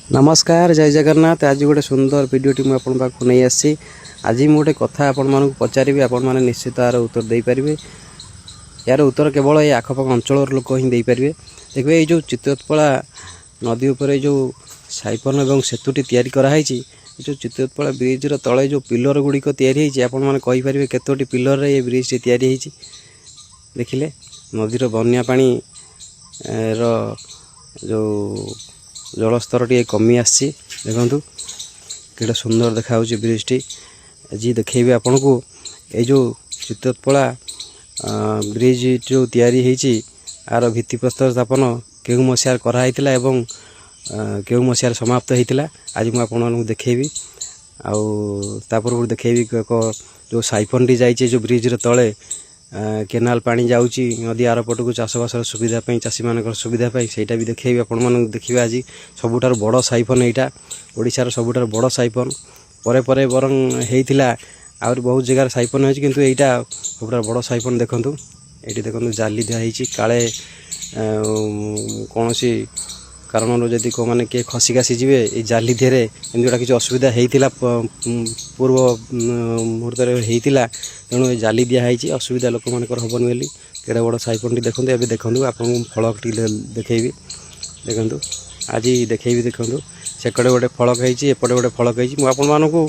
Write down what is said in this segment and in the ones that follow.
ନମସ୍କାର, ଜୟ ଜଗନ୍ନାଥ। ଆଜି ଗୋଟେ ସୁନ୍ଦର ଭିଡ଼ିଓଟି ମୁଁ ଆପଣଙ୍କ ପାଖକୁ ନେଇ ଆସିଛି। ଆଜି ମୁଁ ଗୋଟେ କଥା ଆପଣମାନଙ୍କୁ ପଚାରିବି, ଆପଣମାନେ ନିଶ୍ଚିତ ଏହାର ଉତ୍ତର ଦେଇପାରିବେ। ଏହାର ଉତ୍ତର କେବଳ ଏଇ ଆଖପାଖ ଅଞ୍ଚଳର ଲୋକ ହିଁ ଦେଇପାରିବେ। ଦେଖିବେ, ଏଇ ଯେଉଁ ଚିତ୍ରୋତ୍ପଳା ନଦୀ ଉପରେ ଏଇ ଯେଉଁ ସାଇପନ ଏବଂ ସେତୁଟି ତିଆରି କରାହେଇଛି, ଏ ଯେଉଁ ଚିତ୍ରୋତ୍ପଳା ବ୍ରିଜ୍ର ତଳେ ଯେଉଁ ପିଲର ଗୁଡ଼ିକ ତିଆରି ହେଇଛି, ଆପଣମାନେ କହିପାରିବେ କେତୋଟି ପିଲରରେ ଏ ବ୍ରିଜ୍ଟି ତିଆରି ହେଇଛି? ଦେଖିଲେ, ନଦୀର ବନ୍ୟା ପାଣି ର ଯେଉଁ ଜଳସ୍ତର ଟିକେ କମି ଆସିଛି। ଦେଖନ୍ତୁ, କେଡ଼େ ସୁନ୍ଦର ଦେଖାଯାଉଛି ବ୍ରିଜ୍ଟି। ଆଜି ଦେଖେଇବି ଆପଣଙ୍କୁ, ଏଇ ଯେଉଁ ଚିତ୍ରୋତ୍ପଳା ବ୍ରିଜ୍ ଯେଉଁ ତିଆରି ହେଇଛି, ଆର ଭିତ୍ତିପ୍ରସ୍ତର ସ୍ଥାପନ କେଉଁ ମସିହାରେ କରାହେଇଥିଲା ଏବଂ କେଉଁ ମସିହାରେ ସମାପ୍ତ ହେଇଥିଲା, ଆଜି ମୁଁ ଆପଣମାନଙ୍କୁ ଦେଖେଇବି। ଆଉ ତା ପୂର୍ବରୁ ଦେଖେଇବି ଏକ ଯେଉଁ ସାଇଫନ୍ଟି ଯାଇଛି, ଯେଉଁ ବ୍ରିଜ୍ର ତଳେ କେନାଲ ପାଣି ଯାଉଛି ନଦୀ ଆରପଟକୁ ଚାଷବାସର ସୁବିଧା ପାଇଁ, ଚାଷୀମାନଙ୍କର ସୁବିଧା ପାଇଁ, ସେଇଟା ବି ଦେଖେଇବି ଆପଣମାନଙ୍କୁ। ଦେଖିବେ, ଆଜି ସବୁଠାରୁ ବଡ଼ ସାଇଫନ୍ ଏଇଟା, ଓଡ଼ିଶାର ସବୁଠାରୁ ବଡ଼ ସାଇଫନ୍। ପରେ ପରେ ବରଂ ହେଇଥିଲା, ଆହୁରି ବହୁତ ଜାଗାରେ ସାଇଫନ୍ ହେଇଛି, କିନ୍ତୁ ଏଇଟା ସବୁଠାରୁ ବଡ଼ ସାଇଫନ୍। ଦେଖନ୍ତୁ, ଏଇଠି ଦେଖନ୍ତୁ, ଜାଲି ଦିଆହେଇଛି, କାଳେ କୌଣସି କାରଣରୁ ଯଦି କେଉଁମାନେ କିଏ ଖସି ଖସି ଯିବେ ଏଇ ଜାଲି ଦେହରେ, ଏମିତି ଗୋଟେ କିଛି ଅସୁବିଧା ହେଇଥିଲା, ପୂର୍ବ ମୁହୂର୍ତ୍ତରେ ହେଇଥିଲା। ତେଣୁ ଏ ଜାଲି ଦିଆହେଇଛି, ଅସୁବିଧା ଲୋକମାନଙ୍କର ହେବନି ବୋଲି। କେଡ଼େ ବଡ଼ ସାଇଫନ୍ଟି ଦେଖନ୍ତୁ। ଏବେ ଦେଖନ୍ତୁ, ଆପଣଙ୍କୁ ମୁଁ ଫଳକ ଟିକେ ଦେଖେଇବି। ଦେଖନ୍ତୁ, ଆଜି ଦେଖେଇବି। ଦେଖନ୍ତୁ, ସେକଡ଼େ ଗୋଟେ ଫଳକ ହେଇଛି, ଏପଟେ ଗୋଟେ ଫଳକ ହେଇଛି। ମୁଁ ଆପଣମାନଙ୍କୁ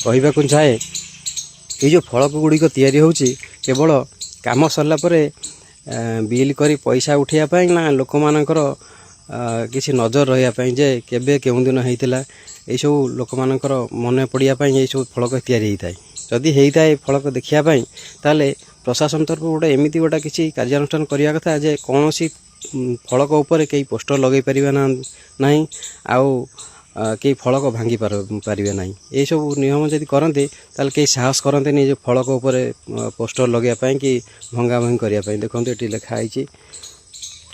କହିବାକୁ ଚାହେଁ, ଏଇ ଯେଉଁ ଫଳକ ଗୁଡ଼ିକ ତିଆରି ହେଉଛି, କେବଳ କାମ ସରିଲା ପରେ ବିଲ୍ କରି ପଇସା ଉଠାଇବା ପାଇଁ ନା ଲୋକମାନଙ୍କର କିଛି ନଜର ରହିବା ପାଇଁ ଯେ କେବେ କେଉଁ ଦିନ ହେଇଥିଲା, ଏଇସବୁ ଲୋକମାନଙ୍କର ମନେ ପଡ଼ିବା ପାଇଁ ଏଇସବୁ ଫଳକ ତିଆରି ହେଇଥାଏ? ଯଦି ହେଇଥାଏ ଫଳକ ଦେଖିବା ପାଇଁ, ତାହେଲେ ପ୍ରଶାସନ ତରଫରୁ ଗୋଟେ ଏମିତି ଗୋଟେ କିଛି କାର୍ଯ୍ୟାନୁଷ୍ଠାନ କରିବା କଥା ଯେ କୌଣସି ଫଳକ ଉପରେ କେହି ପୋଷ୍ଟର ଲଗାଇ ପାରିବେ ନା ନାହିଁ, ଆଉ କେହି ଫଳକ ଭାଙ୍ଗି ପାରିବେ ନାହିଁ। ଏଇସବୁ ନିୟମ ଯଦି କରନ୍ତି, ତାହେଲେ କେହି ସାହସ କରନ୍ତିନି ଯେ ଫଳକ ଉପରେ ପୋଷ୍ଟର ଲଗାଇବା ପାଇଁ କି ଭଙ୍ଗା ଭଙ୍ଗି କରିବା ପାଇଁ। ଦେଖନ୍ତୁ, ଏଠି ଲେଖା ହେଇଛି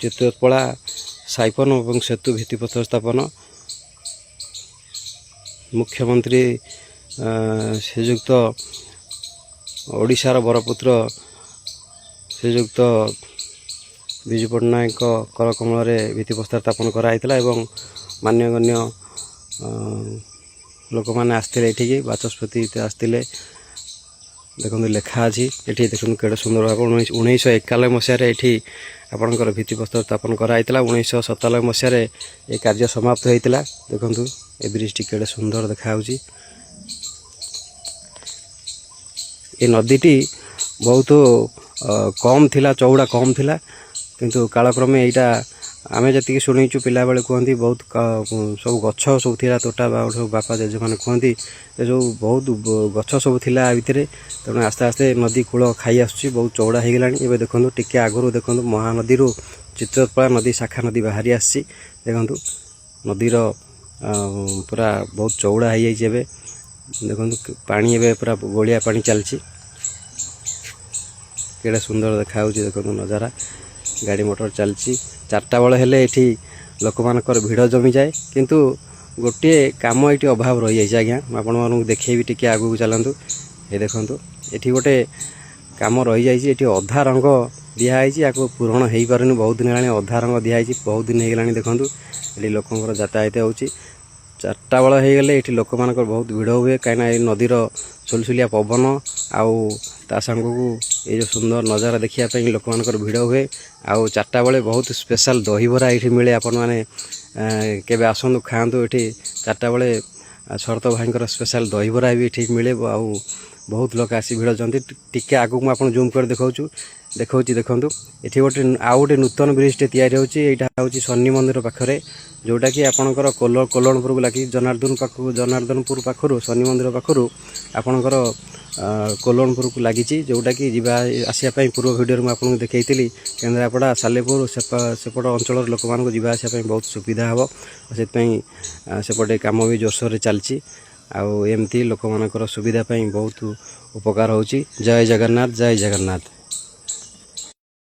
ଚିତ୍ରୋତ୍ପଳା ସାଇପନ ଏବଂ ସେତୁ ଭିତ୍ତିପ୍ରସ୍ତର ସ୍ଥାପନ, ମୁଖ୍ୟମନ୍ତ୍ରୀ ଶ୍ରୀଯୁକ୍ତ ଓଡ଼ିଶାର ବରପୁତ୍ର ଶ୍ରୀଯୁକ୍ତ ବିଜୁ ପଟ୍ଟନାୟକଙ୍କ କରକମଳରେ ଭିତ୍ତିପ୍ରସ୍ତର ସ୍ଥାପନ କରାଯାଇଥିଲା ଏବଂ ମାନ୍ୟଗଣ୍ୟ ଲୋକମାନେ ଆସିଥିଲେ ଏଠିକି, ବାଚସ୍ପତି ଆସିଥିଲେ। ଦେଖନ୍ତୁ, ଲେଖା ଅଛି ଏଠି। ଦେଖନ୍ତୁ, କେଡ଼େ ସୁନ୍ଦର ଭାବେ 1991 ମସିହାରେ ଏଠି ଆପଣଙ୍କର ଭିତ୍ତିପ୍ରସ୍ତର ସ୍ଥାପନ କରାଯାଇଥିଲା। 1997 ମସିହାରେ ଏ କାର୍ଯ୍ୟ ସମାପ୍ତ ହୋଇଥିଲା। ଦେଖନ୍ତୁ, ଏ ବ୍ରିଜଟି କେଡ଼େ ସୁନ୍ଦର ଦେଖାଯାଉଛି। ଏ ନଦୀଟି ବହୁତ କମ୍ ଥିଲା, ଚଉଡ଼ା କମ୍ ଥିଲା, କିନ୍ତୁ କାଳକ୍ରମେ ଏଇଟା ଆମେ ଯେତିକି ଶୁଣିଛୁ, ପିଲାବେଳେ କୁହନ୍ତି, ବହୁତ ସବୁ ଗଛ ସବୁ ଥିଲା, ତୋଟା ବା ସବୁ। ବାପା ଜେଜେମାନେ କୁହନ୍ତି ଏ ଯେଉଁ ବହୁତ ଗଛ ସବୁ ଥିଲା ଆ ଭିତରେ। ତେଣୁ ଆସ୍ତେ ଆସ୍ତେ ନଦୀ କୂଳ ଖାଇ ଆସୁଛି, ବହୁତ ଚଉଡ଼ା ହେଇଗଲାଣି ଏବେ। ଦେଖନ୍ତୁ, ଟିକେ ଆଗରୁ ଦେଖନ୍ତୁ, ମହାନଦୀରୁ ଚିତ୍ରୋତ୍ପଳା ନଦୀ ଶାଖା ନଦୀ ବାହାରି ଆସିଛି। ଦେଖନ୍ତୁ, ନଦୀର ପୁରା ବହୁତ ଚଉଡ଼ା ହେଇଯାଇଛି ଏବେ। ଦେଖନ୍ତୁ, ପାଣି ଏବେ ପୁରା ଗୋଳିଆ ପାଣି ଚାଲିଛି। କେଡ଼େ ସୁନ୍ଦର ଦେଖାଯାଉଛି ଦେଖନ୍ତୁ ନଜାରା। ଗାଡ଼ି ମଟର ଚାଲିଛି। 4ଟା ବେଳ ହେଲେ ଏଠି ଲୋକମାନଙ୍କର ଭିଡ଼ ଜମିଯାଏ, କିନ୍ତୁ ଗୋଟିଏ କାମ ଏଇଠି ଅଭାବ ରହିଯାଇଛି ଆଜ୍ଞା। ମୁଁ ଆପଣମାନଙ୍କୁ ଦେଖେଇବି, ଟିକେ ଆଗକୁ ଚାଲନ୍ତୁ। ଏ ଦେଖନ୍ତୁ, ଏଠି ଗୋଟେ କାମ ରହିଯାଇଛି। ଏଠି ଅଧା ରଙ୍ଗ ଦିଆହେଇଛି, ୟାକୁ ପୂରଣ ହେଇପାରୁନି। ବହୁତ ଦିନ ହେଲାଣି ଅଧା ରଙ୍ଗ ଦିଆହେଇଛି, ବହୁତ ଦିନ ହେଇଗଲାଣି। ଦେଖନ୍ତୁ, ଏଠି ଲୋକଙ୍କର ଯାତାୟାତ ହେଉଛି। 4ଟା ବେଳ ହେଇଗଲେ ଏଠି ଲୋକମାନଙ୍କର ବହୁତ ଭିଡ଼ ହୁଏ, କାହିଁକିନା ଏଇ ନଦୀର ସୁଲୁସୁଲିଆ ପବନ ଆଉ ତା ସାଙ୍ଗକୁ ଏଇ ଯେଉଁ ସୁନ୍ଦର ନଜାରା ଦେଖିବା ପାଇଁ ଲୋକମାନଙ୍କର ଭିଡ଼ ହୁଏ। ଆଉ 4ଟା ବେଳେ ବହୁତ ସ୍ପେଶାଲ ଦହିବରା ଏଇଠି ମିଳେ। ଆପଣମାନେ କେବେ ଆସନ୍ତୁ, ଖାଆନ୍ତୁ। ଏଠି 4ଟା ବେଳେ ଶରତ ଭାଇଙ୍କର ସ୍ପେଶାଲ ଦହିବରା ବି ଏଠି ମିଳେ ଆଉ ବହୁତ ଲୋକ ଆସି ଭିଡ଼ ଅଛନ୍ତି। ଟିକେ ଆଗକୁ ମୁଁ ଆପଣ ଜୁମ୍ କରି ଦେଖାଉଛି। ଦେଖନ୍ତୁ, ଏଠି ଗୋଟେ ଆଉ ଗୋଟେ ନୂତନ ବ୍ରିଜଟେ ତିଆରି ହେଉଛି। ଏଇଟା ହେଉଛି ଶନି ମନ୍ଦିର ପାଖରେ, ଯେଉଁଟାକି ଆପଣଙ୍କର କୋଲଣପୁରକୁ ଲାଗି ଜନାର୍ଦ୍ଦନ ପାଖକୁ, ଜନାର୍ଦ୍ଦନପୁର ପାଖରୁ, ଶନି ମନ୍ଦିର ପାଖରୁ ଆପଣଙ୍କର କୋଲଣପୁରକୁ ଲାଗିଛି, ଯେଉଁଟାକି ଯିବା ଆସିବା ପାଇଁ ପୂର୍ବ ଭିଡ଼ିଓରେ ମୁଁ ଆପଣଙ୍କୁ ଦେଖେଇଥିଲି। କେନ୍ଦ୍ରାପଡ଼ା, ସାଲେପୁର ସେପଟ ଅଞ୍ଚଳର ଲୋକମାନଙ୍କୁ ଯିବା ଆସିବା ପାଇଁ ବହୁତ ସୁବିଧା ହେବ। ସେଥିପାଇଁ ସେପଟେ କାମ ବି ଜୋରସୋରରେ ଚାଲିଛି ଆଉ ଏମିତି ଲୋକମାନଙ୍କର ସୁବିଧା ପାଇଁ ବହୁତ ଉପକାର ହେଉଛି। ଜୟ ଜଗନ୍ନାଥ, ଜୟ ଜଗନ୍ନାଥ।